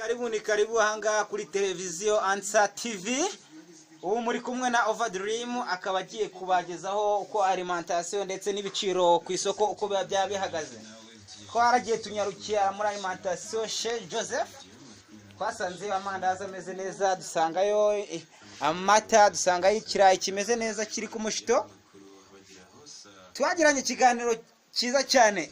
Karibu ni karibu ahangaha kuri televiziyo Ansa TV. Ubu muri kumwe na Overdream, akaba agiye kubagezaho uko alimentation ndetse n'ibiciro ku isoko uko biba byaba bihagaze. Twaragiye tunyarukira muri alimentation chez Joseph, twasanze amandazi ameze neza, dusangayo amata, dusangayo ikirayi kimeze neza kiri ku mushito. Twagiranye ikiganiro cyiza cyane.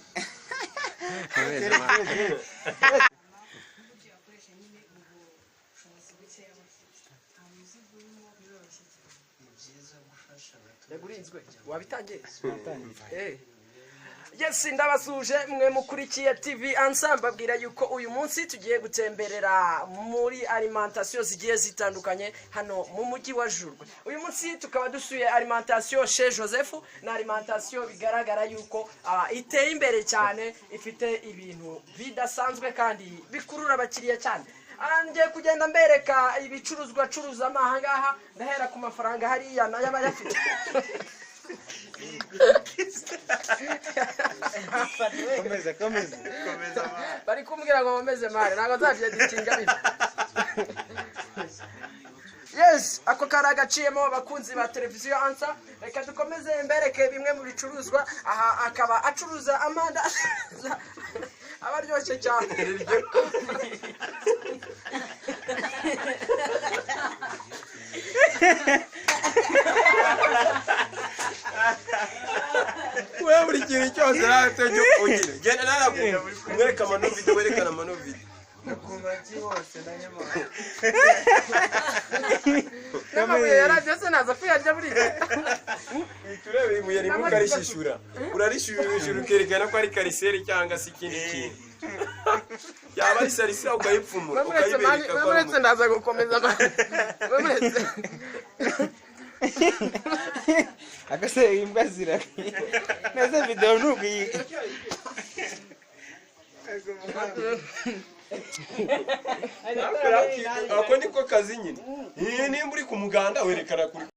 Akoresha nyine ubushobozi bukeya bafite, nta muzigo urimo, biroroshye cyane. Yagurinzwe wabitangiye. Yes, ndabasuje mwe mukurikiye TV Ansa, mbabwira yuko uyu munsi tugiye gutemberera muri alimentation zigiye zitandukanye hano mu mujyi wa Jurwe. Uyu munsi tukaba dusuye alimentation chez Joseph. Na alimentation bigaragara yuko iteye imbere cyane, ifite ibintu bidasanzwe kandi bikurura abakiriya cyane. Ngiye kugenda mbereka ibicuruzwa acuruzamo aha ngaha. Ndahera ku mafaranga hariya nayo aba ayafite. Komeza, komeza. Bari kumbwira ngo nkomeze mare, ntabwo nzabyeditinga bino. Yes, ako kari agaciyemo, abakunzi ba televiziyo Ansa. Reka dukomeze mbereke bimwe mu bicuruzwa. Aha akaba acuruza amandazi aba aryoshye cyane. We buri kintu cyose nawe tujya ugira genda narakunda mwereka amanovide, werekana amanovide. N'amabuye yarabyo se naza kuyarya buriya? Turebe ibuye rimwe ukarishishura, urarishishura ukerekana ko ari kariseri cyangwa se ikindi kintu, yaba ari salisa ukayipfumura. Mwemuretse mani. Ukayibereka ko ari Mwemuretse, ndaza gukomeza mani, mwemuretse. Agase imbwa zira neze video nuko iyi. Ako niko kazi nyine. Nimba uri ku muganda werekana kuri